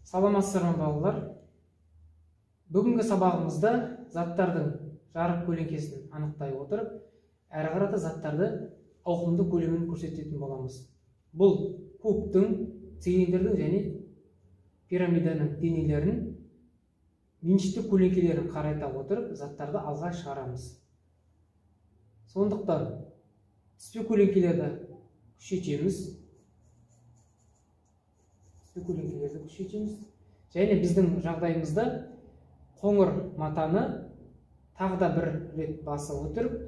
Саламатсыздар ма, балалар? Бүгінгі сабағымызда заттардың жарық көлеңкесін анықтай отырып, әрі қарата заттарды ауқымды көлемін көрсететін боламыз. Бұл кубтың, цилиндрдің және пирамиданың денелерін меншікті көлеңкелерін қарайта отырып, заттарды алға шығарамыз. Сондықтан түспе көлеңкелерді күшейтеміз. Түспе көлеңкелерді күшейтеміз. Және біздің жағдайымызда қоңыр матаны тағы да бір рет басып отырып,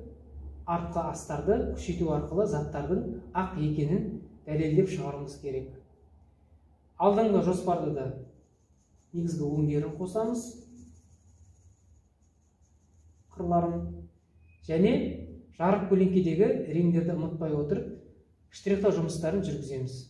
артқы астарды күшейту арқылы заттардың ақ екенін дәлелдеп шығаруымыз керек. Алдыңғы жоспарда да негізгі өңдерін қосамыз, қырларын, және жарық көлеңкедегі реңдерді ұмытпай отырып, штрихтау жұмыстарын жүргіземіз.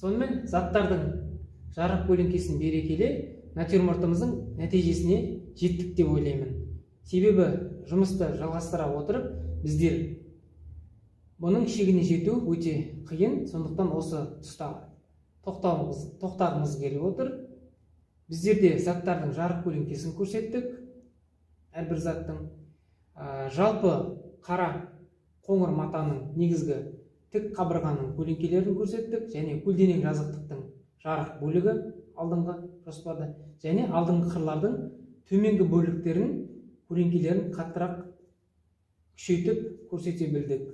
Сонымен заттардың жарық көлеңкесін бере келе натюрмортымыздың нәтижесіне жеттік деп ойлаймын. Себебі жұмысты жалғастыра отырып, біздер бұның шегіне жету өте қиын, сондықтан осы тұста тоқтағымыз келіп отыр. Біздер де заттардың жарық көлеңкесін көрсеттік. Әрбір заттың жалпы қара қоңыр матаның негізгі тік қабырғаның көлеңкелерін көрсеттік, және көлденең жазықтықтың жарық бөлігі алдыңғы жоспарда, және алдыңғы қырлардың төменгі бөліктерін көлеңкелерін қаттырақ күшейтіп көрсете білдік.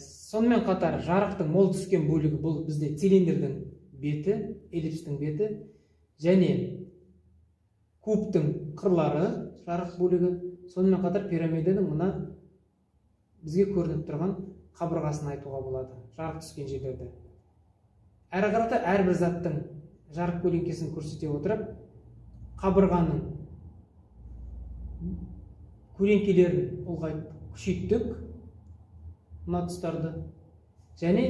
Сонымен қатар жарықтың мол түскен бөлігі бұл бізде цилиндрдің беті, эллипстің беті, және кубтың қырлары жарық бөлігі, сонымен қатар пирамиданың мына бізге көрініп тұрған қабырғасын айтуға болады, жарық түскен жерлерді. Әрі қарата әрбір заттың жарық көлеңкесін көрсете отырып, қабырғаның көлеңкелерін ұлғайттық, күшейттік мына тұстарды, және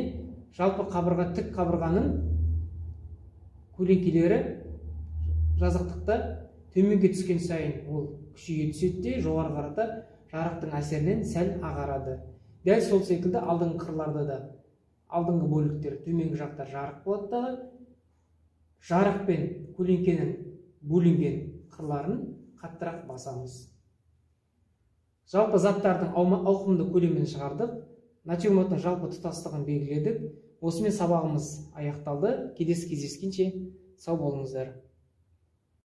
жалпы қабырға, тік қабырғаның көлеңкелері жазықтықта төменге түскен сайын ол күшейе түседі де, жоғары қарата жарықтың әсерінен сәл ағарады. Дәл сол секілді алдыңғы қырларда да алдыңғы бөліктер төменгі жақта жарық болады дағы, жарық пен көлеңкенің бөлінген қырларын қаттырақ басамыз. Жалпы заттардың ауқымды көлемін шығардық, натюрморттың жалпы тұтастығын белгіледік. Осымен сабағымыз аяқталды. Келесі кездескенше сау болыңыздар.